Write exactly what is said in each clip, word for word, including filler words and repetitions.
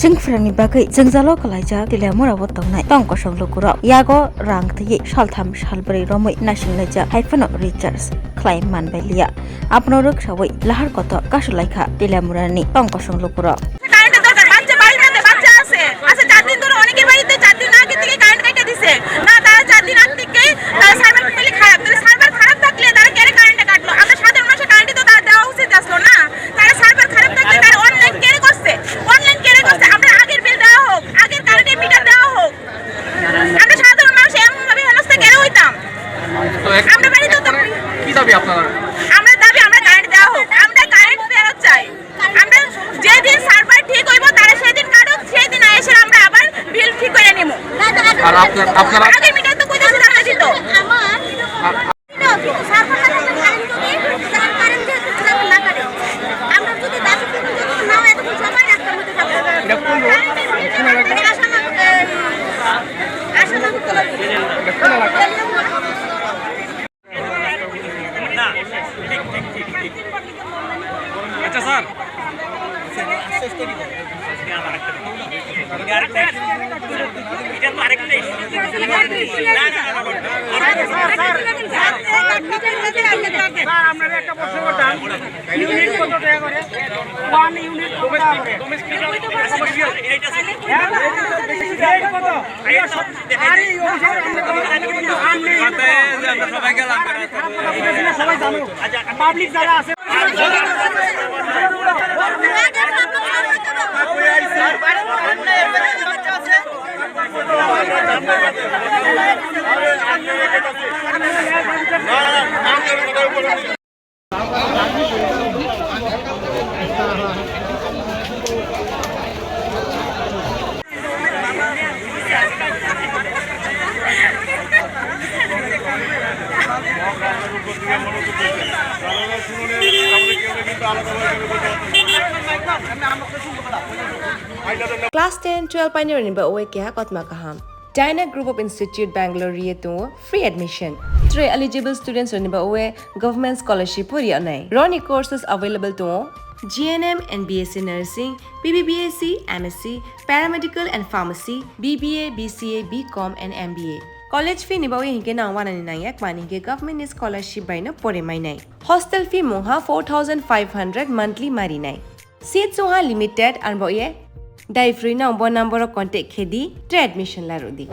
Chwngphrangni bagwi jwngjalo kwlaijak Teliamura-o tongnai tong kosong lukurok yago rang twiwi saltham salbrwi romwi naisinglaijak hai phano recharge khlai manbai liya. Abono rwksawi lahar kotor kasulaikha Teliamurani tong kosong lukurok. কারেন্টের দরকার, বাচ্চা বাড়ির মধ্যে বাচ্চা আছে, আচ্ছা, চার দিন ধরে অনেকের বাড়িতে চার দিন আগে থেকে কারেন্ট কেটে দিছে, না, তারা চার দিন আগ থেকে তারা সার্ভার ফেলে খারাপ, তাহলে সার্ভার খারাপ থাকলে তারা কেন কারেন্টটা কাটলো? আমরা সাধারণ মানুষের কারেন্টই তো তারা দেওয়া উচিত আসলো না, তারা সার্ভার খারাপ থাকলে তারা অনলাইন কেন করছে, অনলাইন কেন করছে? আমরা আগের বিল দেওয়া হোক, আগের কারেন্টের মিটার দেওয়া হোক, আমরা সাধারণ মানুষ এমন ভাবে হেনস্থা কেন হইতাম? তো এখন আমরা বাড়িতে তো কি দাবি আপনার? আমরা দাবি আমরা কারেন্ট দেওয়া হোক, আমরা কারেন্ট ফেরত চাই। আমরা যেদিন সার্ভার ঠিক হইব, তারা সেদিন কাটুক, সেদিন এসে আমরা আবার বিল ঠিক করে নিব। আর আপনার, আপনারা? আগের মিটার তো কইতেছে তারা দিত। আর কিন্তু সার্ভার না থাকলে কারেন্ট যদি, তার কারেন্ট যেহেতু সার্ভার না কাটে, আমরা যদি দাবি করি, যদি না হয়, এতক্ষণ সবাই রাস্তার মধ্যে যাবো। এটা কোন রোড? শোনা যাচ্ছে না। আসাম, এই, আসাম। এটা কোন এলাকা? আচ্ছা স্যার। স্যার, আপনারা একটা প্রশ্ন করতাম, ইউনিট কত টাকা করে? ওয়ান ইউনিট কত টাকা করে? হ্যাঁ? রেট কত? আরে, এই অফিসে আমরা তো, আমরা তো, আমরা তো, আমরা তো, আমরা তো, আমরা তো, আমরা তো, সবাই জানো। পাবলিক যারা আছে। Class ten, twelve painirokni bagwi keha kotma kaham. Dyna Group of Institute Bangalore ri tongo free admission. Tre eligible students rokni bagwi government scholarship o ri anai. Roni courses available tongo G N M and B S C Nursing, B B B S C, M S C, Paramedical and Pharmacy, B B A, B C A, B Com and M B A. College fee ni bagwi hinkhe nang wanani nangya, kmani hinkhe government ni scholarship bai no pore mainai. Hostel fee mungha four thousand five hundred monthly marinai. Seat chungha limited, arbo ye dai free no bo number o contact khe di, tre admission la rw di.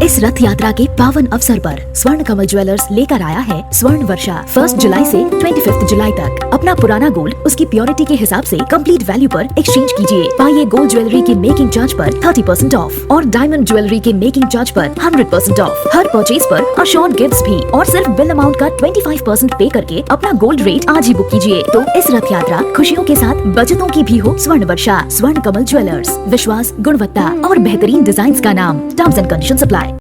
इस रथ यात्रा के पावन अवसर पर स्वर्ण कमल ज्वेलर्स लेकर आया है स्वर्ण वर्षा। फर्स्ट जुलाई से ट्वेंटी फिफ्थ जुलाई तक अपना पुराना गोल्ड, उसकी प्योरिटी के हिसाब से कंप्लीट वैल्यू पर एक्सचेंज कीजिए। पाइए गोल्ड ज्वेलरी के मेकिंग चार्ज पर थर्टी परसेंट ऑफ और डायमंड ज्वेलरी के मेकिंग चार्ज पर हंड्रेड परसेंट ऑफ। हर परचेज पर अश्योर्ड गिफ्ट्स भी और सिर्फ बिल अमाउंट का ट्वेंटी फ़ाइव परसेंट पे करके अपना गोल्ड रेट आज ही बुक कीजिए। तो इस रथ यात्रा खुशियों के साथ बचतों की भी हो। स्वर्ण वर्षा, स्वर्ण कमल ज्वेलर्स, विश्वास, गुणवत्ता और बेहतरीन डिजाइन्स का नाम। Terms and conditions apply।